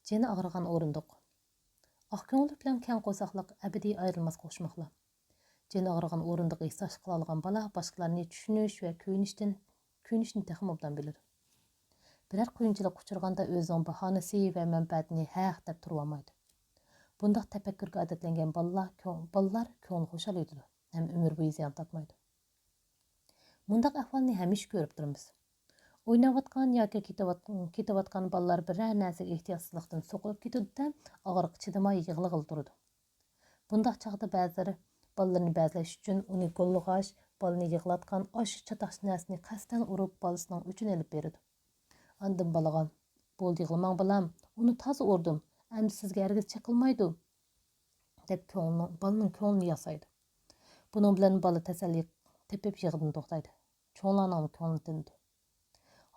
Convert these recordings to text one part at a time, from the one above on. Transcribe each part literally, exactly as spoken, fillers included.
جېنى ئاغرىغان ئورۇندۇق. ئاق كۆڭۈللۈك بىلەن كەڭ قورساقلىق ئەبەدىي ئايرىلماسقا ئوخشىماقلا. جېنى ئاغرىغان ئورۇندۇق ھېسداشلىق قىلالىغان بالا باشقىلارنى چۈشىنىش ۋە كۆيۈنۈشتىن، كۆيۈنۈشنى تېخىمۇ ئوبدان بىلىدۇ. بىرەر قىيىنچىلىققا ئۇچرىغاندا ئۆزىنىڭ باھانىسى ۋە مەنپەئەتىنى ھەق دەپ تۇرۇۋالمايدۇ. بۇنداق تەپەككۇرگە ئادەتلەنگەن بالىلار كۆڭ-، بالىلار كۆڭلى خۇشال يېتىدۇ ھەم ئۆمۈر بويى زىيان تارتمايدۇ. مۇنداق ئەھۋالنى ھەمىشە كۆرۈپ تۇرىمىز. ئويناۋاتقان ياكى كېتىۋات-، كېتىۋاتقان بالىلار بىرەر نەرسىگە ئېھتىياتسىزلىقتىن سوقۇلۇپ كېتىدۇ-دە، ئاغرىققا چىدىماي يىغلىغىلى تۇرىدۇ. بۇنداق چاغدا بەزىلىرى بالىلىرىنى بەزلەش ئۈچۈن ئۇنى گوللىغاچ، بالىنى يىغلاتقان ئاشۇ چاتاق نەرسىنى قەستەن ئۇرۇپ، بالىسىنىڭ ئۆچىنى ئېلىپ بېرىدۇ. ئاندىن بالىغا، «بولدى يىغلىماڭ بالام، ئۇنى تازا ئۇردۇم، ئەمدى سىزگە ھەرگىز چېقىلمايدۇ» دەپ كۆڭلىنىڭ، بالىنىڭ كۆڭلىنى ياسايدۇ. بۇنىڭ بىلەن بالا تەسەللى تېپىپ يىغىدىن توختايدۇ. چوڭلارنىڭمۇ كۆڭلى تىنىدۇ.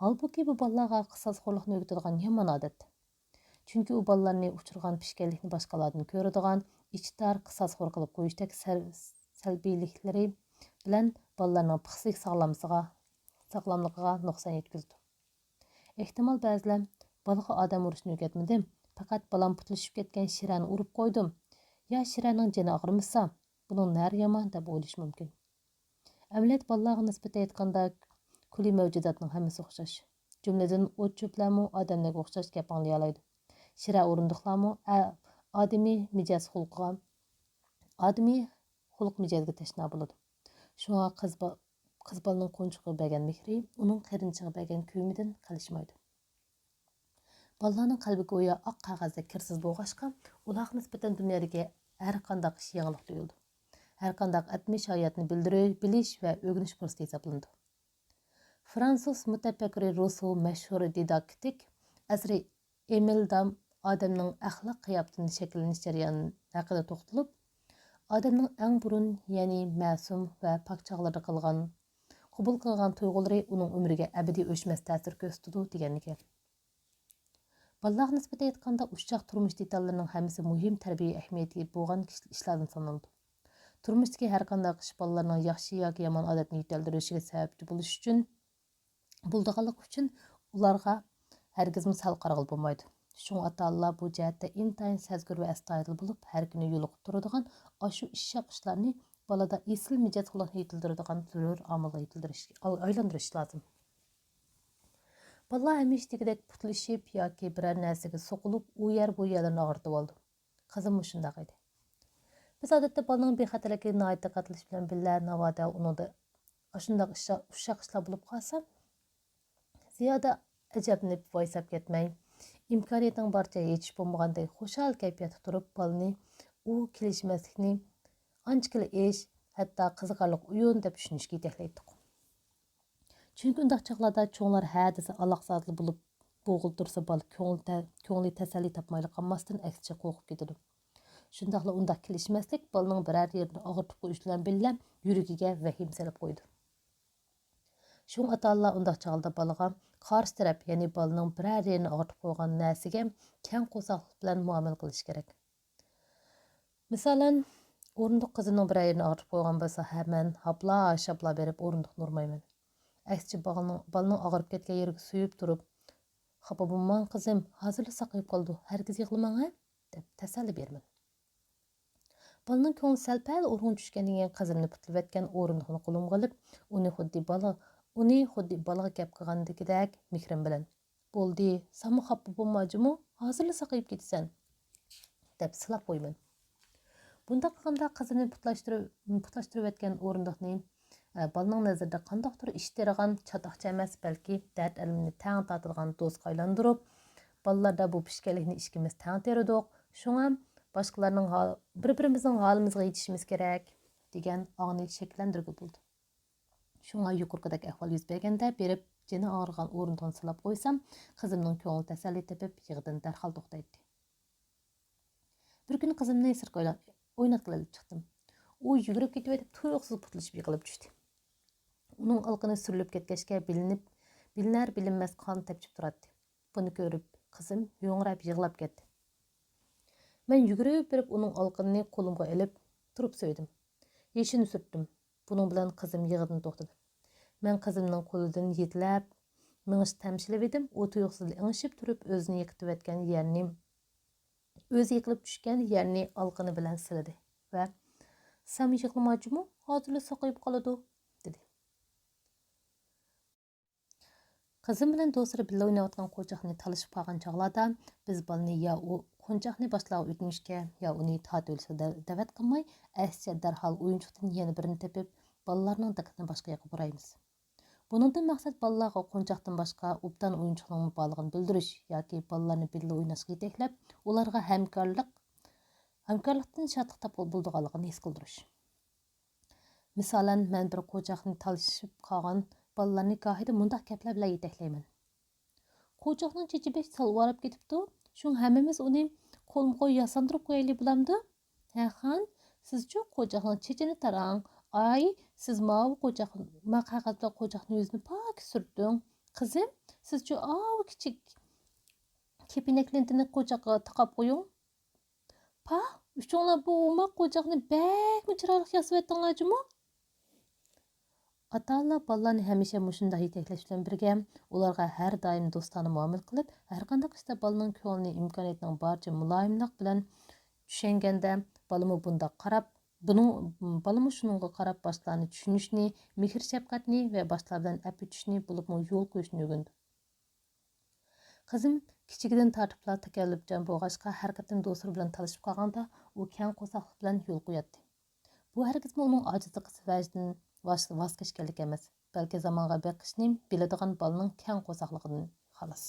ھالبۇكى، بۇ بالىلارغا قىساسخورلۇقنى ئۆگىتىدىغان يامان ئادەت. چۈنكى ئۇ بالىلارنى ئۇچرىغان پىشكەنلىكنى باشقىلاردىن كۆرىدىغان، ئىچى تار، قىساسخور قىلىپ قويۇشتەك سەل-، سەلبىيلىكلىرى بىلەن بالىلارنىڭ پىسخىك ساغلاملىقىغا، ساغلاملىقىغا نۇقسان يەتكۈزىدۇ. ئېھتىمال، بەزىلەر، «بالىغا ئادەم ئۇرۇشنى ئۆگەتمىدىم، پەقەت بالام پۇتلىشىپ كەتكەن شىرەنى ئۇرۇپ قويدۇم. يا شىرەنىڭ جېنى ئاغرىمىسا، بۇنىڭ نەرى يامان؟» دەپ ئويلىشى مۇمكىن. ئەمەلىيەتتە، بالىلارغا نىسبەتەن ئېيتقاندا، كۈللى مەۋجۇداتنىڭ ھەممىسى ئوخشاش. جۈملىدىن ئوت-چۆپلەرمۇ ئادەملەرگە ئوخشاش گەپ ئاڭلىيالايدۇ. شىرە ئورۇندۇقلارمۇ ئە-، ئادىمىي مىجەز خۇلقىغا، ئادىمىي خۇلق مىجەزگە تەشنا بولىدۇ. شۇڭا قىز با-، قىز بالىنىڭ قونچىقىغا بەرگەن مېھرى ئۇنىڭ قېرىندىشىغا بەرگەن كۆيۈمىدىن قېلىشمايدۇ. بالىلارنىڭ قەلبى گويا ئاق قەغەزدەك كىرسىز بولغاچقا، ئۇلارغا نىسبەتەن دۇنيادىكى ھەر قانداق ئىش يېڭىلىق تۇيۇلىدۇ. ھەر قانداق ئەتمىش ھاياتنى بىلدۈرۈ-، بىلىش ۋە ئۆگىنىش پۇرسىتى ھېسابلىنىدۇ. فرانسۇز مۇتەپەككۇرى روسسو مەشھۇر دىداكتىك ئەسىرى ئېمىل دام ئادەمنىڭ ئەخلاق قىياپىتىنى شەكىللىنىش جەريانى ھەققىدە توختىلىپ، ئادەمنىڭ ئەڭ بۇرۇن، يەنى مەسۇم ۋە پاك چاغلىرىدا قىلغان، قوبۇل قىلغان تۇيغۇلىرى ئۇنىڭ ئۆمرىگە ئەبەدىي ئۆچمەس تەسىر كۆرسىتىدۇ، دېگەنىكەن. بالىلارغا نىسبەتەن ئېيتقاندا، ئۇششاق تۇرمۇش دېتاللىرىنىڭ ھەممىسى مۇھىم تەربىيە ئەھمىيىتى بولغان كىش-، ئىشلاردىن سانىلىدۇ. تۇرمۇشتىكى ھەر قانداق ئىش بالىلارنىڭ ياخشى ياكى يامان ئادەتنى يېتىلدۈرۈشىگە سەۋەبچى بولۇش ئۈچۈن، بولىدىغانلىقى ئۈچۈن ئۇلارغا ھەرگىزمۇ سەل قارىغىلى بولمايدۇ. شۇڭا ئاتا-ئانىلار بۇ جەھەتتە ئىنتايىن سەزگۈر ۋە ئەستايىدىل بولۇپ، ھەر كۈنى يولۇقۇپ تۇرىدىغان ئاشۇ ئىششاق ئىشلارنى بالىدا ئېسىل مىجەز خۇلقنى يېتىلدۈرىدىغان زۆرۈر ئامىلغا يېتىلدۈرۈش، ئايلاندۇرۇش لازىم. بالىلار ھەمىشە دېگۈدەك پۇتلىشىپ ياكى بىرەر نەرسىگە سوقۇلۇپ، ئۇ يەر، بۇ يەرلىرىنى ئاغرىتىۋالىدۇ. قىزىم مۇشۇنداق ئىدى. بىز ئادەتتە بالىنىڭ بىخەتەرلىكىگە ناھايىتى دىققەت قىلىش بىلەن بىللە، ناۋادا ئۇنىڭدا ئاشۇنداق ئىششا-، ئۇششاق ئىشلار بولۇپ قالسا، زىيادە ئەجەبلىنىپ، ۋايساپ كەتمەي، ئىمكانىيىتىڭ بارىچە ھېچ بولمىغاندەك خۇشال كەيپىياتتا تۇرۇپ، بالىنى ئۇ كېلىشمەسلىكنى ئانچىكىلا ئىش، ھەتتا قىزىقارلىق ئويۇن دەپ چۈشىنىشكە يېتەكلەيتتۇق. چۈنكى ئۇنداق چاغلاردا چوڭلار ھە دېسە ئالاقزادىلا بولۇپ بوغۇلۇپ تۇرسا، بالا كۆڭلى تە-، كۆڭلى تەسەللى تاپمايلا قالماستىن، ئەكسىچە قورقۇپ كېتىدۇ. شۇنداقلا ئۇنداق كېلىشمەسلىك بالىنىڭ بىرەر يېرىنى ئاغرىتىپ قويۇش بىلەن بىللە، يۈرىكىگە ۋەھىمە سېلىپ قويىدۇ. شۇڭا ئاتا-ئانىلار ئۇنداق چاغلاردا بالىغا قارشى تەرەپ، يەنى بالىنىڭ بىرەر يېرىنى ئاغرىتىپ قويغان نەرسىگە كەڭ قورساقلىق بىلەن مۇئامىلە قىلىشى كېرەك. مىسالەن، ئورۇندۇق قىزىمنىڭ بىرەر يېرىنى ئاغرىتىپ قويغان بولسا، ھە، مەن ھاپلا-شاپلا بېرىپ ئورۇندۇقنى ئۇرمايمەن. ئەكسىچە، بالىنىڭ، بالىنىڭ ئاغرىپ كەتكەن يېرىگە سۆيۈپ تۇرۇپ، «خاپا بولماڭ قىزىم، ھازىرلا ساقىيىپ قالىدۇ، ھەرگىز يىغلىماڭ ھە» دەپ تەسەللى بېرىمەن. بالىنىڭ كۆڭلى سەل-پەل ئورۇنغا چۈشكەندىن كېيىن، قىزىمنى پۇتلىۋەتكەن ئورۇندۇقنى قولۇمغا ئېلىپ، ئۇنى خۇددى بالا، ئۇنى خۇددى بالىغا گەپ قىلغاندىكىدەك مېھرىم بىلەن، «بولدى، سەنمۇ خاپا بولما جۇمۇ، ھازىرلا ساقىيىپ كېتىسەن» دەپ سىلاپ قويىمەن. بۇنداق قىلغاندا قىزىمنى پۇتلاشتۇرۇپ، پۇتلاشتۇرۇۋەتكەن ئورۇندۇقنى، ئە، بالىنىڭ نەزىرىدە قانداقتۇر ئىش تېرىغان، چاتاقچى ئەمەس، بەلكى دەرد-ئەلىمىنى تەڭ تارتىدىغان دوستقا ئايلاندۇرۇپ، بالىلاردا بۇ پىشكەنلىكنى ئىككىمىز تەڭ تېرىدۇق، شۇڭا باشقىلارنىڭ ھال-، بىر-بىرىمىزنىڭ ھالىمىزغا يېتىشىمىز كېرەك، دېگەن ئاڭنى شەكىللەندۈرگىلى بولىدۇ. شۇڭا يۇقىرىقىدەك ئەھۋال يۈز بەرگەندە بېرىپ، جېنى ئاغرىغان ئورۇندۇقنى سىلاپ قويسام، قىزىمنىڭ كۆڭلى تەسەللى تېپىپ، يىغىدىن دەرھال توختايتتى. بىر كۈنى قىزىمنى سىرتقا ئوينا-، ئويناتقىلى ئېلىپ چىقتىم. ئۇ يۈگۈرۈپ كېتىۋېتىپ، تۇيۇقسىز پۇتلىشىپ يىقىلىپ چۈشتى. ئۇنىڭ ئالىقىنى سۈرۈلۈپ كەتكەچكە بىلىنىپ، بىلىنەر-بىلىنمەس قان تەپچىپ تۇراتتى. بۇنى كۆرۈپ، قىزىم ھۆڭرەپ يىغلاپ كەتتى. مەن يۈگۈرۈپ بېرىپ، ئۇنىڭ ئالىقىنى قولۇمغا ئېلىپ، تۇرۇپ سۆيدۈم. يېشىنى سۈرتتۈم. بۇنىڭ بىلەن قىزىم يىغىدىن توختىدى. مەن قىزىمنىڭ قولىدىن يېتىلەپ، مېڭىشقا تەمشىلىۋىدىم. ئۇ تۇيۇقسىزلا ئېڭىشىپ تۇرۇپ، ئۆزىنى يىقىتىۋەتكەن يەرنى ئۆزى يىقىلىپ چۈشكەن يەرنى ئالىقىنى بىلەن سىلىدى ۋە، «سەنمۇ يىقىلما جۇمۇ، ھازىرلا ساقىيىپ قالىدۇ» دېدى. قىزىم بىلەن دوستلىرى بىللە ئويناۋاتقان قوچاقنى تالىشىپ قالغان چاغلاردا، بىز بالىنى يا ئۇ قونچاقنى باشلارغا ئۆتۈنۈشكە، يا ئۇنى تارتىۋېلىشقا دە-، دەۋەت قىلماي، ئەسلىچە دەرھال ئويۇنچۇقتىن يەنە بىرىنى تېپىپ، بالىلارنىڭ دىققىتىنى باشقا ياققا بۇرايمىز. بۇنىڭدىن مەقسەت بالىلارغا قونچاقتىن باشقا ئوبدان ئويۇنچۇقنىڭمۇ بارلىقىنى بىلدۈرۈش ياكى بالىلارنى بىللە ئويناشقا يېتەكلەپ، ئۇلارغا ھەمكارلىق، ھەمكارلىقتىن شادلىق تاپقىلى بولىدىغانلىقىنى ھېس قىلدۇرۇش. مىسالەن، مەن بىر قوچاقنى تالىشىپ قالغان بالىلارنى گاھىدا مۇنداق گەپلەر بىلەن يېتەكلەيمەن. «قوچاقنىڭ چېچى بەك سالۋاراپ كېتىپتۇ، شۇڭا ھەممىمىز ئۇنى قولمۇ قول ياساندۇرۇپ قويايلى، بولامدۇ؟ ھە خان، سىزچۇ قوچاقنىڭ چېچىنى تاراڭ. ئاي، سىز ماۋۇ قوچاق، ما قەغەز بىلەن قوچاقنىڭ يۈزىنى پاكىز سۈرتۈڭ. قىزىم، سىزچۇ ئاۋۇ كىچىك كېپىنەك لېنتىنى قوچاققا تاقاپ قويۇڭ. پاھ، ئۈچۈڭلار بۇ ئوماق قوچاقنى بەكمۇ چىرايلىق ياسىۋەتتىڭلار جۇمۇ.» ئاتا-ئانىلار بالىلارنى ھەمىشە مۇشۇنداق يېتەكلەش بىلەن بىرگە، ئۇلارغا ھەر دائىم دوستانە مۇئامىلە قىلىپ، ھەرقانداق ئىشتا بالىنىڭ كۆڭلىنى ئىمكانىيەتنىڭ بارىچە مۇلايىملىق بىلەن چۈشەنگەندە، بالىمۇ بۇنداق قاراپ، بۇنىڭ، بالىمۇ شۇنىڭغا قاراپ باشقىلارنى چۈشىنىشنى، مېھىر-شەپقەتنى ۋە باشقىلار بىلەن ئەپۇ چۈشۈشنى، بولۇپمۇ يول قويۇشنى ئۆگىنىدۇ. قىزىم كىچىكىدىن تارتىپلا تەكەللۇپچان بولغاچقا، ھەر قېتىم دوستلىرى بىلەن تالىشىپ قالغاندا، ئۇ كەڭ قورساقلىق بىلەن يول قوياتتى. بۇ ھەرگىزمۇ ئۇنىڭ ئاجىزلىقى ۋەجىدىن ۋاز، ۋاز كەچكەنلىك ئەمەس، بەلكى زامانغا بېقىشنى بىلىدىغان بالىنىڭ كەڭ قورساقلىقىدىن خالاس.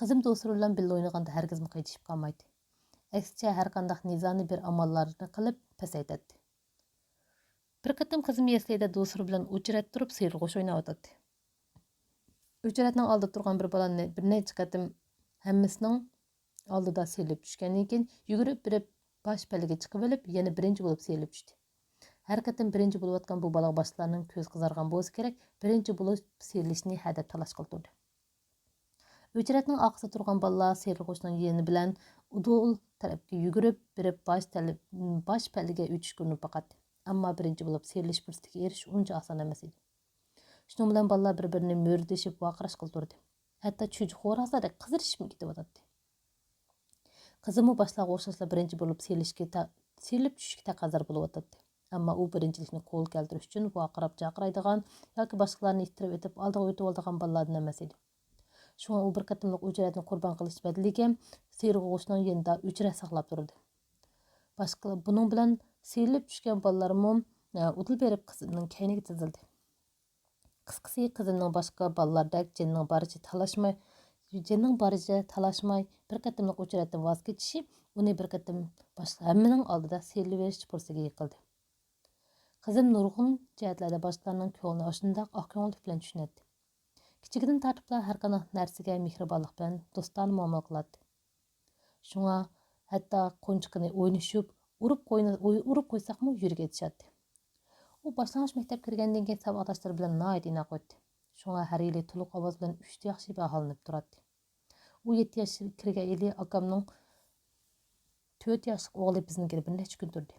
قىزىم دوستلىرى بىلەن بىللە ئوينىغاندا ھەرگىزمۇ قېتىشىپ قالمايتتى. ئەكسىچە، ھەرقانداق نىزانى بىر ئاماللارنى قىلىپ پەسەيتەتتى. بىر قېتىم قىزىم يەسلىدە دوستلىرى بىلەن ئوچرەت تۇرۇپ سىيرىلغۇچ ئويناۋاتاتتى. ئۆچرەتنىڭ ئالدىدا تۇرغان بىر بالىنى بىر نەچچە قېتىم ھەممىسىنىڭ ئالدىدا سىيرىلىپ چۈشكەندىن كېيىن، يۈگۈرۈپ بېرىپ باش پەللىگە چىقىۋېلىپ، يەنە بىرىنچى بولۇپ سىيرىلىپ چۈشتى. ھەر قېتىم بىرىنچى بولۇۋاتقان بۇ بالىغا باشقىلارنىڭ كۆزى قىزارغان بولسا كېرەك، بىرىنچى بولۇپ سىيرىلىشنى ھەدەپ تالاش قىلدۇردى. ئۆچرەتنىڭ ئارقىسىدا تۇرغان بالىلار سىيرىلغۇچنىڭ يېنى بىلەن ئۇدۇل تەرەپكە يۈگۈرۈپ بېرىپ، باش تەلىپ-، باش پەللىگە ئۆتۈشكە ئۇرۇنۇپ باقاتتى. ئەمما بىرىنچى بولۇپ سىيرىلىش پۇرسىتىگە ئېرىشىش ئۇنچە ئاسان ئەمەس ئىدى. شۇنىڭ بىلەن بالىلار بىر-بىرىنى مۆرىدىشىپ ۋارقىراشقىلى تۇردى. ھەتتا چۈجە خورازلاردەك قىزىرىشىپمۇ كېتىۋاتاتتى. قىزىممۇ باشلارغا ئوخشاشلا بىرىنچى بولۇپ سىيرىلىشكە تا-، سىيرىلىپ چۈشۈشكە تەقەززار بولۇۋاتاتتى. ئەمما ئۇ بىرىنچىلىكنى قولغا كەلتۈرۈش ئۈچۈن ۋارقىراپ جارقىرايدىغان ياكى باشقىلارنى ئىتتىرىپ ئېتىپ ئالدىغا ئۆتۈۋالىدىغان بالىلاردىن ئەمەس ئىدى. شۇڭا ئۇ بىر قېتىملىق ئۆچرەتنى قۇربان قىلىش بەدىلىگە سىيرىلغۇچنىڭ يېنىدا ئۆچرەت ساقلاپ تۇردى. باشقىلار بۇنىڭ بىلەن سىيرىلىپ چۈشكەن بالىلارمۇ، ئە، ئۇدۇل بېرىپ قىزىمنىڭ كەينىگە تىزىلدى. قىسقىسى، قىزىمنىڭ باشقا بالىلاردەك جېنىنىڭ بارىچە تالاشماي، جېنىنىڭ بارىچە تالاشماي، بىر قېتىملىق ئۆچرەتتىن ۋاز كېچىشى ئۇنى بىر قېتىم باشقا ھەممىنىڭ ئالدىدا سىيرىلىۋېرىش پۇرسىتىگە يېقىلدى. قىزىم نۇرغۇن جەھەتلەردە باشقىلارنىڭ كۆڭلىنى ئاشۇنداق ئاق كۆڭۈللۈك بىلەن چۈشىنەتتى. كىچىكىدىن تارتىپلا ھەرقانداق نەرسىگە مېھرىبانلىق بىلەن دوستانە مۇئامىلە قىلاتتى. شۇڭا ھەتتا قونچىقىنى ئوينىشىپ، ئۇرۇپ قوينا-، ئوي-، ئۇرۇپ قويساقمۇ يۈرىكى ئېچىشاتتى. ئۇ باشلانغۇچ مەكتەپكە كىرگەندىن كېيىن ساۋاقداشلىرى بىلەن ناھايىتى ئىناق ئۆتتى. شۇڭا ھەر يىلى تولۇق ئاۋاز بىلەن ئۈچتە ياخشى باھالىنىپ تۇراتتى. ئۇ يەتتە ياشقا كىرگەن يىلى ئاكامنىڭ تۆت ياشلىق ئوغلى بىزنىڭكىدە بىر نەچچە كۈن تۇردى.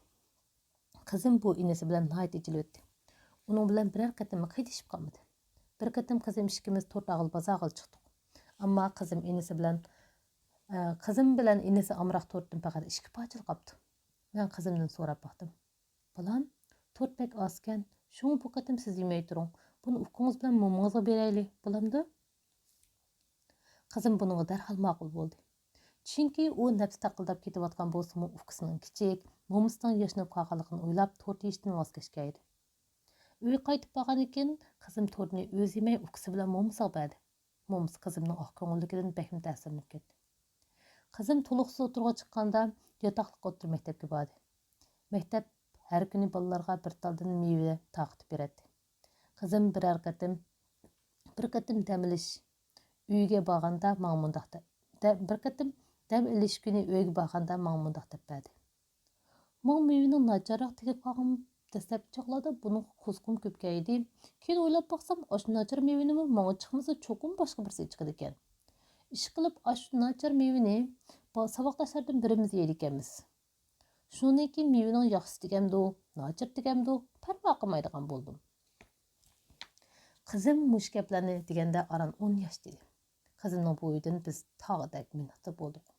قىزىم بۇ ئىنىسى بىلەن ناھايىتى ئېچىلىۋەتتى. ئۇنىڭ بىلەن بىرەر قېتىممۇ قېتىشىپ قالمىدى. بىر قېتىم قىزىم ئىككىمىز تورت ئالغىلى بازارغىلا چىقتۇق. ئەمما قىزىم ئىنىسى بىلەن، ئە، قىزىم بىلەن ئىنىسى ئامراق تورتتىن پەقەت ئىككى پارچىلا قاپتۇ. مەن قىزىمدىن سوراپ باقتىم. «بالام، تورت بەك ئازكەن، شۇڭا بۇ قېتىم سىز يېمەي تۇرۇڭ. بۇنى ئۇكىڭىز بىلەن مومىڭىزغا بېرەيلى، بولامدۇ؟» قىزىم بۇنىڭغا دەرھال ماقۇل بولدى. چۈنكى ئۇ نەپسى تاقىلداپ كېتىۋاتقان بولسىمۇ، ئۇكىسىنىڭ كىچىك، مومىسىنىڭ ياشىنىپ قالغانلىقىنى ئويلاپ، تورت يېيىشتىن ۋاز كەچكەن ئىدى. ئۆيگە قايتىپ بارغاندىن كېيىن، قىزىم تورتنى ئۆزى يېمەي، ئۇكىسى بىلەن مومىسىغا بەردى. مومىسى قىزىمنىڭ ئاق كۆڭۈللۈكىدىن بەكمۇ تەسىرلىنىپ كەتتى. قىزىم تولۇقسىز ئوتتۇرىغا چىققاندا، ياتاقلىق ئوتتۇرا مەكتەپكە باردى. مەكتەپ ھەر كۈنى بالىلارغا بىر تالدىن مېۋە تارقىتىپ بېرەتتى. قىزىم بىرەر قېتىم، بىر قېتىم دەم ئېلىش ئۆيىگە بارغاندا ماڭا مۇنداق دەپ، دە-، بىر قېتىم دەم ئېلىش كۈنى ئۆيگە بارغاندا ماڭا مۇنداق دەپ بەردى. ماڭا مېۋىنىڭ ناچارراق تېگىپ قالغان دەسلەپكى چاغلاردا بۇنىڭغا قورسىقىم كۆپكەن ئىدى. كېيىن ئويلاپ باقسام، ئاشۇ ناچار مېۋىنىمۇ ماڭا چىقمىسا، چوقۇم باشقا بىرسىگە چىقىدىكەن. ئىشقىلىپ، ئاشۇ ناچار مېۋىنى با-، ساۋاقداشلاردىن بىرىمىز يەيدىكەنمىز. شۇنىڭدىن كېيىن مېۋىنىڭ ياخشىسى دېگەندۇ، ناچار دېگەندۇ، پەرۋا قىلمايدىغان بولدۇم. قىزىم مۇشۇ گەپلەرنى دېگەندە ئاران ئون ياشتا ئىدى. قىزىمنىڭ بۇ ئۆيدىن بىز تاغدەك مىننەتدار بولدۇق.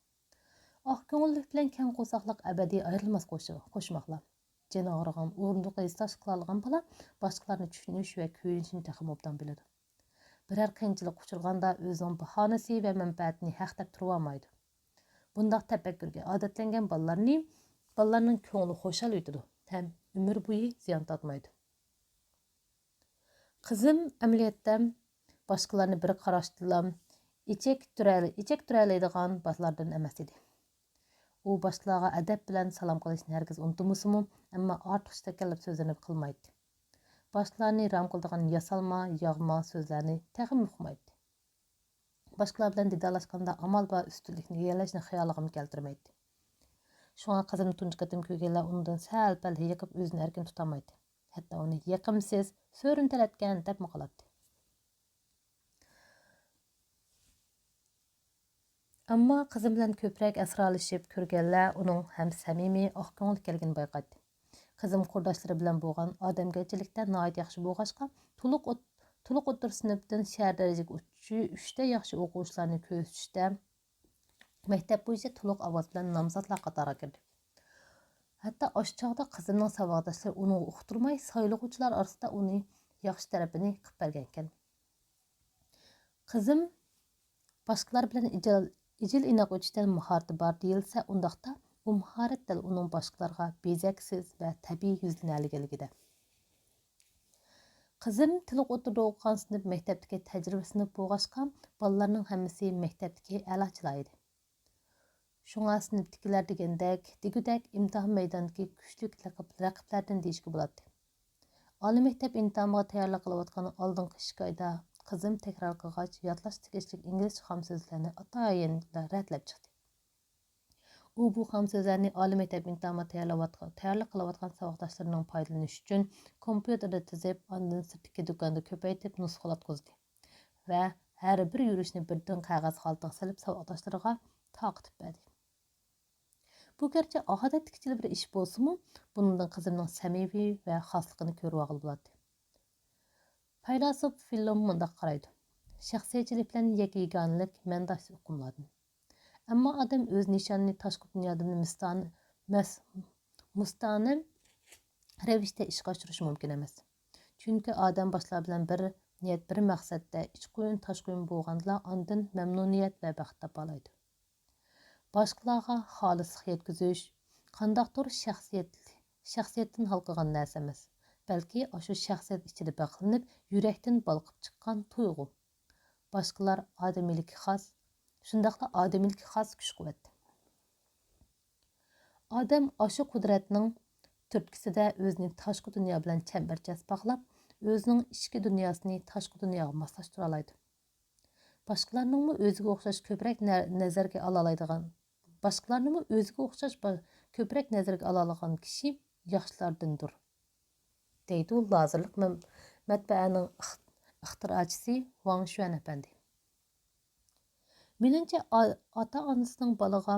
ئاق كۆڭۈللۈك بىلەن كەڭ قورساقلىق ئەبەدىي ئايرىلماس قوش-، قوشماقلار. جېنى ئاغرىغان، ئورۇندۇققا ھېسداشلىق قىلالىغان بالا باشقىلارنى چۈشىنىش ۋە كۆيۈنۈشنى تېخىمۇ ئوبدان بىلىدۇ. بىرەر قىيىنچىلىققا ئۇچرىغاندا ئۆزىنىڭ باھانىسى ۋە مەنپەئەتىنى ھەق دەپ تۇرۇۋالمايدۇ. بۇنداق تەپەككۇرگە ئادەتلەنگەن بالىلارنى، بالىلارنىڭ كۆڭلى خۇشال ئېتىدۇ ھەم ئۆمۈر بويى زىيان تارتمايدۇ. قىزىم ئەمەلىيەتتە باشقىلارنى بىر قاراشتىلا ئىچەك تۈرەلەيدىغان بالىلاردىن ئەمەس ئىدى. ئۇ باشقىلارغا ئەدەپ بىلەن سالام قىلىشنى ھەرگىز ئۇنتۇمىسىمۇ، ئەمما ئارتۇقچە تەكەللۇپ سۆزلىرىنى قىلمايتتى. باشقىلارنى رام قىلىدىغان ياسالما، ياغما سۆزلەرنى تېخىمۇ ئۇقمايتتى. باشقىلار بىلەن دىدارلاشقاندا ئامال بار ئۈستۈنلۈكنى ئىگىلەشنى خىيالىغىمۇ كەلتۈرمەيتتى. شۇڭا قىزىمنى تۇنجى قېتىم كۆرگەنلەر ئۇنىڭدىن سەل-پەل ھېيىقىپ، ئۆزىنى ئەركىن تۇتالمايتتى. ھەتتا ئۇنى يېقىمسىز، سۆرۈنتەلەتكەن دەپمۇ قالاتتى. ئەمما قىزىم بىلەن كۆپرەك ئەسرالىشىپ كۆرگەنلەر ئۇنىڭ ھەم سەمىمىي، ئاق كۆڭۈل ئىكەنلىكىنى بايقايتتى. قىزىم قۇرداشلىرى بىلەن بولغان ئادەمگەرچىلىكتە ناھايىتى ياخشى بولغاچقا، تولۇق ئوت-، تولۇق ئوتتۇرا سىنىپتىن شەھەر دەرىجىلىك ئۈچ-، ئۈچتە ياخشى ئوقۇغۇچىلارنى كۆرسىتىشتە مەكتەپ بويىچە تولۇق ئاۋاز بىلەن نامزاتلار قاتارىغا كىردى. ھەتتا ئاشۇ چاغدا قىزىمنىڭ ساۋاقداشلىرى ئۇنىڭغا ئۇقتۇرماي، سايلىغۇچىلار ئارىسىدا ئۇنى ياخشى تەرىپىنى قىپ بەرگەنىكەن. قىزىم باشقىلار بىلەن ئىجىل-، ئىجىل-ئىناق ئۆتۈشتە ماھارىتى بار دېيىلسە، ئۇنداقتا ئۇ ماھارەت دەل ئۇنىڭ باشقىلارغا بېزەكسىز ۋە تەبىئىي يۈزلىنەلىگەنلىكىدە. قىزىم تولۇق ئوتتۇرىدا ئوقۇغان سىنىپ مەكتەپتىكى تەجرىبە سىنىپ بولغاچقا، بالىلارنىڭ ھەممىسى مەكتەپتىكى ئەلاچىلار ئىدى. شۇڭا سىنىپتىكىلەر دېگەندەك، دېگۈدەك ئىمتىھان مەيدانىدىكى كۈچلۈك رەقىب-، رەقىبلەردىن دېيىشكە بولاتتى. ئالىي مەكتەپ ئىمتىھانىغا تەييارلىق قىلىۋاتقان ئالدىنقى ئىككى ئايدا قىزىم تەكرار قىلغاچ، يادلاشقا تېگىشلىك ئىنگلىزچە خام سۆزلەرنى ئاتايىنلا رەتلەپ چىقتى. ئۇ بۇ خام سۆزلەرنى ئالىي مەكتەپ ئىمتىھانىغا تەييارلاۋاتقان، تەييارلىق قىلىۋاتقان ساۋاقداشلىرىنىڭ پايدىلىنىشى ئۈچۈن كومپيۇتېردا تىزىپ، ئاندىن سىرتتىكى دۇكاندا كۆپەيتىپ نۇسخىلاتقۇزدى ۋە ھەر بىر يۈرۈشنى بىردىن قەغەز خالتىغا سېلىپ، ساۋاقداشلىرىغا تارقىتىپ بەردى. بۇ گەرچە ئادەتتىكىچىلا بىر ئىش بولسىمۇ، بۇنىڭدىن قىزىمنىڭ سەمىمىي ۋە خاسلىقىنى كۆرۈۋالغىلى بولاتتى. پەيلاسوپ فىلون مۇنداق قارايدۇ: شەخسىيەتچىلىك بىلەن يەككە-يېگانىلىك مەنىداش ئۇقۇملاردىن. ئەمما ئادەم ئۆز نىشانىنى تاشقى دۇنيادىن مىستان-، مەس-، مۇستەنەم رەۋىشتە ئىشقا ئاشۇرۇشى مۇمكىن ئەمەس. چۈنكى ئادەم باشقىلار بىلەن بىر نىيەت، بىر مەقسەتتە ئىچ قويۇن، تاش قويۇن بولغاندىلا ئاندىن مەمنۇنىيەت ۋە بەخت تاپالايدۇ. باشقىلارغا خالىسلىق يەتكۈزۈش قانداقتۇر شەخسىيەت-، شەخسىيەتتىن ھالقىغان نەرسە ئەمەس، بەلكى ئاشۇ شەخسىيەت ئىچىدە بەقلىنىپ، يۈرەكتىن بالقىپ چىققان تۇيغۇ. باشقىلار ئادىمىيلىككە خاس، شۇنداقلا ئادىمىيلىككە خاس كۈچ-قۇۋۋەت. ئادەم ئاشۇ قۇدرەتنىڭ تۈرتكىسىدە ئۆزىنى تاشقى دۇنيا بىلەن چەمبەرچاس باغلاپ، ئۆزىنىڭ ئىچكى دۇنياسىنى تاشقى دۇنياغا ماسلاشتۇرالايدۇ. باشقىلارنىڭمۇ ئۆزىگە ئوخشاش كۆپرەك نە-، نەزەرگە ئالالايدىغان، باشقىلارنىمۇ ئۆزىگە ئوخشاش با-، كۆپرەك نەزەرگە ئالالىغان كىشى ياخشىلاردىندۇر، دەيدۇ لازېرلىق مەم-، مەتبەئەنىڭ ئىخ-، ئىختىراچىسى ۋاڭ شۈەن ئەپەندى. مېنىڭچە، ئا-، ئاتا-ئانىسىنىڭ بالىغا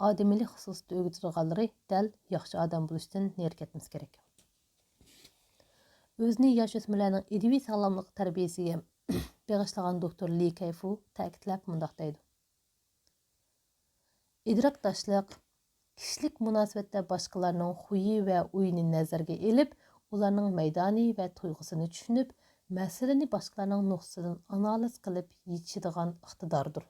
ئادىمىيلىك خۇسۇسىيىتى ئۆگىتىدىغانلىرى دەل ياخشى ئادەم بولۇشتىن نېرى كەتمىسە كېرەك. ئۆزىنى ياش ئۆسمۈرلەرنىڭ ئىدىيىۋى ساغلاملىق تەربىيەسىگە بېغىشلىغان دوكتور لى كەيفۇ تەكىتلەپ مۇنداق دەيدۇ: ئىدراكداشلىق، كىشىلىك مۇناسىۋەتتە باشقىلارنىڭ خۇيى ۋە ئويىنى نەزەرگە ئېلىپ، ئۇلارنىڭ مەيدانى ۋە تۇيغۇسىنى چۈشىنىپ، مەسىلىنى باشقىلارنىڭ نۇقتىسىدىن ئانالىز قىلىپ يېتىشىدىغان ئىقتىداردۇر.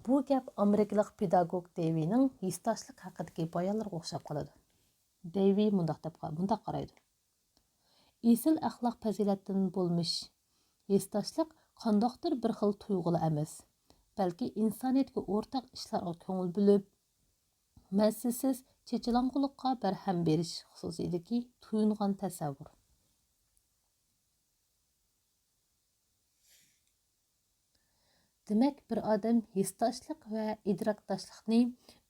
بۇ گەپ ئامېرىكىلىق پېداگوگ دېۋىنىڭ ھېسداشلىق ھەققىدىكى بايانلىرىغا ئوخشاپ قالىدۇ. دېۋى مۇنداق دەپ، مۇنداق قارايدۇ: ئېسىل ئەخلاق پەزىلەتتىن بولمىش ھېسداشلىق قانداقتۇر بىر خىل تۇيغۇلا ئەمەس، بەلكى ئىنسانىيەتكە ئورتاق ئىشلارغا كۆڭۈل بۆلۈپ، مەنسىسىز چېچىلاڭغۇلۇققا بەرھەم بېرىش خۇسۇسىيىتىدىكى تويۇنغان تەسەۋۋۇر. دېمەك، بىر ئادەم ھېسداشلىق ۋە ئىدراكداشلىقنى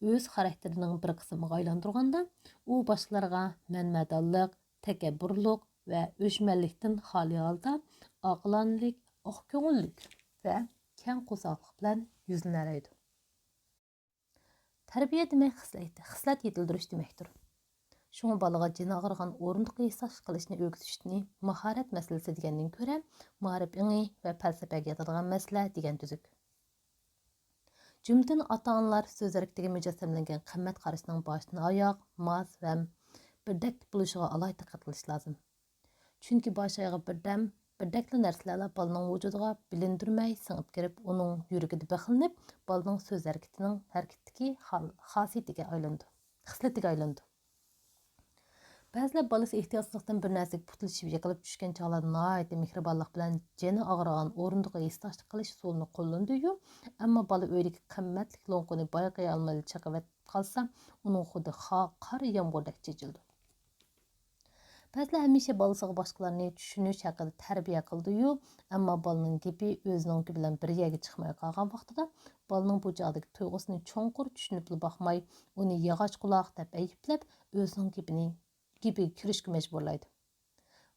ئۆز خاراكتېرىنىڭ بىر قىسمىغا ئايلاندۇرغاندا، ئۇ باشقىلارغا مەنمەدانلىق، تەكەببۇرلۇق ۋە ئۆچمەنلىكتىن خالىي ھالدا ئاقىلانىلىك، ئاق كۆڭۈللۈك ۋە كەڭ قورساقلىق بىلەن يۈزلىنەلەيدۇ. تەربىيە دېمەك خىسلەت، خىسلەت يېتىلدۈرۈش دېمەكتۇر. شۇڭا بالىغا جېنى ئاغرىغان ئورۇندۇققا ھېسداشلىق قىلىشنى ئۆگىتىشنى ماھارەت مەسىلىسى دېگەندىن كۆرە، مائارىپ ئېڭى ۋە پەلسەپەگە ياتىدىغان مەسىلە دېگەن تۈزۈك. جۈملىدىن ئاتا-ئانىلار سۆز ھەرىكىتىگە مۇجەسسەملەنگەن قىممەت قارىشىنىڭ باشتىن-ئاياغ ماس ۋە بىردەك بولۇشىغا ئالاھىدە دىققەت قىلىش لازىم. چۈنكى باش-ئايىغى بىردەم، بىردەكلا نەرسىلەرلا بالىنىڭ ۋۇجۇدىغا بىلىندۈرمەي سىڭىپ كىرىپ، ئۇنىڭ يۈرىكىدە بېقىنىپ، بالىنىڭ سۆز ھەرىكىتىنىڭ ھەرىكىتىدىكى خال-، خاسىيىتىگە ئايلىنىدۇ، خىسلىتىگە ئايلىنىدۇ. بەزىلەر بالىسى ئېھتىياتسىزلىقتىن بىر نەرسىگە پۇتلىشىپ يىقىلىپ چۈشكەن چاغلاردا ناھايىتى مېھرىبانلىق بىلەن جېنى ئاغرىغان ئورۇندۇققا ھېسداشلىق قىلىش ئۇسۇلىنى قوللىنىدۇ-يۇ، ئەمما بالا ئۆيدىكى قىممەتلىك لوڭقىنى بايقىيالمايلا چېقىۋېتىپ قالسا، ئۇنىڭ خۇدى خا-، قار يامغۇردەك چېچىلىدۇ. بەزىلەر ھەمىشە بالىسىغا باشقىلارنى چۈشىنىش ھەققىدە تەربىيە قىلىدۇ-يۇ، ئەمما بالىنىڭ گېپى ئۆزىنىڭكى بىلەن بىر يەرگە چىقماي قالغان ۋاقتىدا، بالىنىڭ بۇ چاغدىكى تۇيغۇسىنى چوڭقۇر چۈشىنىپلا باقماي، ئۇنى ياغاچ قۇلاق دەپ ئەيىبلەپ، ئۆزىنىڭ گېپىنى، گېپىگە كىرىشكە مەجبۇرلايدۇ.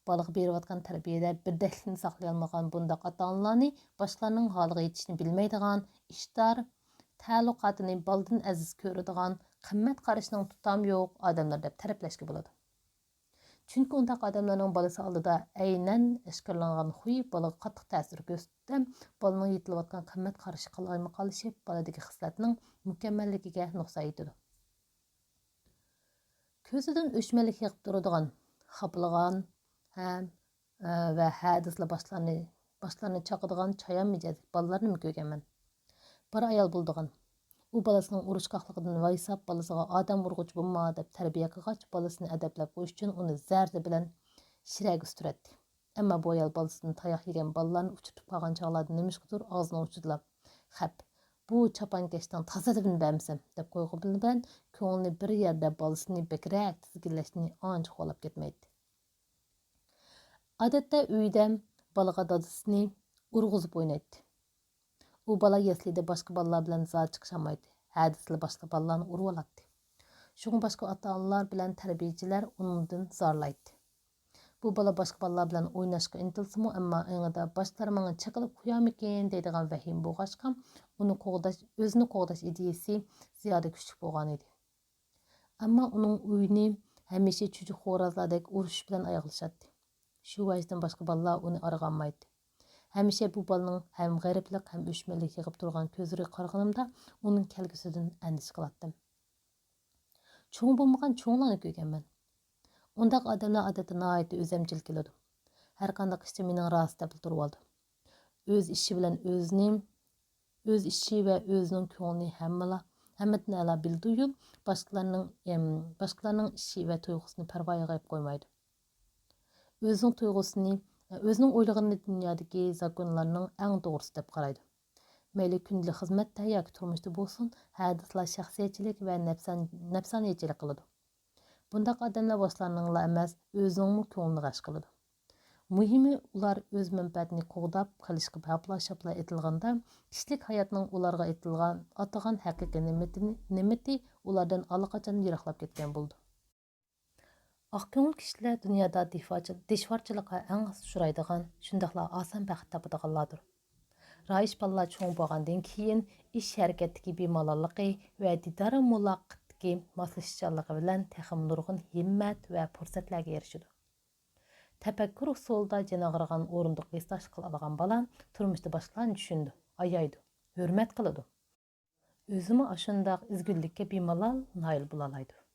بالىغا بېرىۋاتقان تەربىيەدە بىردەكلىكنى ساقلىيالمىغان بۇنداق ئاتا-ئانىلارنى باشقىلارنىڭ ھالىغا يېتىشنى بىلمەيدىغان، ئىشتار، تەئەللۇقاتىنى بالىدىن ئەزىز كۆرىدىغان، قىممەت قارىشىنىڭ تۇتامى يوق ئادەملەر دەپ تەرىپلەشكە بولىدۇ. چۈنكى ئۇنداق ئادەملەرنىڭ بالىسى ئالدىدا ئەينەن ئاشكارىلانغان خۇي بالىغا قاتتىق تەسىر كۆرسىتىپ، بالىنىڭ يېتىلىۋاتقان قىممەت قارىشى قالايمىقانلىشىپ، بالىدىكى خىسلەتنىڭ مۇكەممەللىكىگە نۇقسان يېتىدۇ. كۆزىدىن ئۆچمەنلىك يېغىپ تۇرىدىغان، خاپىلىغان ھەم، ئە، ۋە ھە دېسىلا باشلارنى، باشلارنى چاقىدىغان چايان مىجەزلىك بالىلارنىمۇ كۆرگەنمەن. بىر ئايال بولىدىغان. ئۇ بالىسىنىڭ ئۇرۇشقاقلىقىدىن ۋايساپ، بالىسىغا «ئادەم ئۇرغۇچى بولما» دەپ تەربىيە قىلغاچ، بالىسىنى ئەدەپلەپ قويۇش ئۈچۈن ئۇنى زەردە بىلەن شىرەگە سۈرەتتى. ئەمما بۇ ئايال بالىسىدىن تاياق يېگەن بالىلارنى ئۇچرىتىپ قالغان چاغلاردا نېمىشقىدۇر ئاغزىنىڭ ئۇچىدا «خەپ، بۇ چاپانكەشنىڭ تازا ئەدىپىنى بەرمىسەم» دەپ قويغىنى بىلەن كۆڭلىنى بىر يەردە بالىسىنى بەكرەك تىزگىنلەشنى ئانچە خالاپ كەتمەيتتى. ئادەتتە ئۆيدە بالىغا دادىسىنى ئۇرغۇزۇپ ئوينايتتى. ئۇ بالا يەسلىدە باشقا بالىلار بىلەن زادى چىقىشالمايتتى. ھە دېسىلا باشقا بالىلارنى ئۇرۇۋالاتتى. شۇڭا باشقا ئاتا-ئانىلار بىلەن تەربىيىچىلەر ئۇنىڭدىن زارلايتتى. بۇ بالا باشقا بالىلار بىلەن ئويناشقا ئىنتىلسىمۇ، ئەمما ئېڭىدا باشقىلار ماڭا چېقىلىپ قويارمىكىن دەيدىغان ۋەھىمە بولغاچقا، ئۇنى قوغداش، ئۆزىنى قوغداش ئىدىيىسى زىيادە كۈچلۈك بولغانىدى. ئەمما ئۇنىڭ ئويۇنى ھەمىشە چۈجە خورازلاردەك ئۇرۇشۇش بىلەن ئاياغلىشاتتى. شۇ ۋەجدىن باشقا بالىلار ئۇنى ئارىغا ئالمايتتى. ھەمىشە بۇ بالىنىڭ ھەم غېرىبلىق، ھەم ئۆچمەنلىك يېغىپ تۇرغان كۆزلىرىگە قارىغىنىمدا، ئۇنىڭ كەلگۈسىدىن ئەندىشە قىلاتتىم. چوڭ بولمىغان چوڭلارنى كۆرگەنمەن. ئۇنداق ئادەملەر ئادەتتە ناھايىتى ئۆزەمچىل كېلىدۇ. ھەرقانداق ئىشتا مېنىڭ راست دەپلا تۇرۇۋالىدۇ. ئۆز ئىشى بىلەن ئۆزىنى، ئۆز ئىشى ۋە ئۆزىنىڭ كۆڭلىنى ھەممىلا، ھەممىدىن ئەلا بىلىدۇ-يۇ، باشقىلارنىڭ، ئەم، باشقىلارنىڭ ئىشى ۋە تۇيغۇسىنى پەرۋايىغا ئېلىپ قويمايدۇ. ئۆزىنىڭ تۇيغۇسىنى، ئۆزىنىڭ ئويلىغىنىنى دۇنيادىكى زاكونلارنىڭ ئەڭ توغرىسى دەپ قارايدۇ. مەيلى كۈندىلىك خىزمەتتە ياكى تۇرمۇشتا بولسۇن، ھە دېسىلا شەخسىيەتچىلىك ۋە نەپسان-، نەپسانىيەتچىلىك قىلىدۇ. بۇنداق ئادەملەر باشقىلارنىڭلا ئەمەس، ئۆزىنىڭمۇ كۆڭلىنى غەش قىلىدۇ. مۇھىمى، ئۇلار ئۆز مەنپەئەتىنى قوغداپ قېلىشقا ھاپلا-شاپلا ئېتىلغاندا، كىشىلىك ھاياتنىڭ ئۇلارغا ئېتىلغان، ئاتىغان ھەقىقىي نېمىتىنى، نېمىتى ئۇلاردىن ئاللىقاچان يىراقلاپ كەتكەن بولىدۇ. ئاق كۆڭۈل كىشىلەر دۇنيادا دىفاچى-، دىشۋارچىلىققا ئەڭ ئاز ئۇچرايدىغان، شۇنداقلا ئاسان بەخت تاپىدىغانلاردۇر. رايىش بالىلار چوڭ بولغاندىن كېيىن، ئىش ھەرىكەتتىكى بىمالاللىقى ۋە دىدار مۇلاقاتتىكى ماسلىشىشچانلىقى بىلەن تېخىمۇ نۇرغۇن ھىممەت ۋە پۇرسەتلەرگە ئېرىشىدۇ. تەپەككۇر ئۇسسۇلىدا جېنى ئاغرىغان ئورۇندۇققا ھېسداشلىق قىلالىغان بالا تۇرمۇشتا باشقىلارنى چۈشىنىدۇ، ئايايدۇ، ھۆرمەت قىلىدۇ. ئۆزىمۇ ئاشۇنداق ئىزگۈللۈككە بىمالال نائىل بولالايدۇ.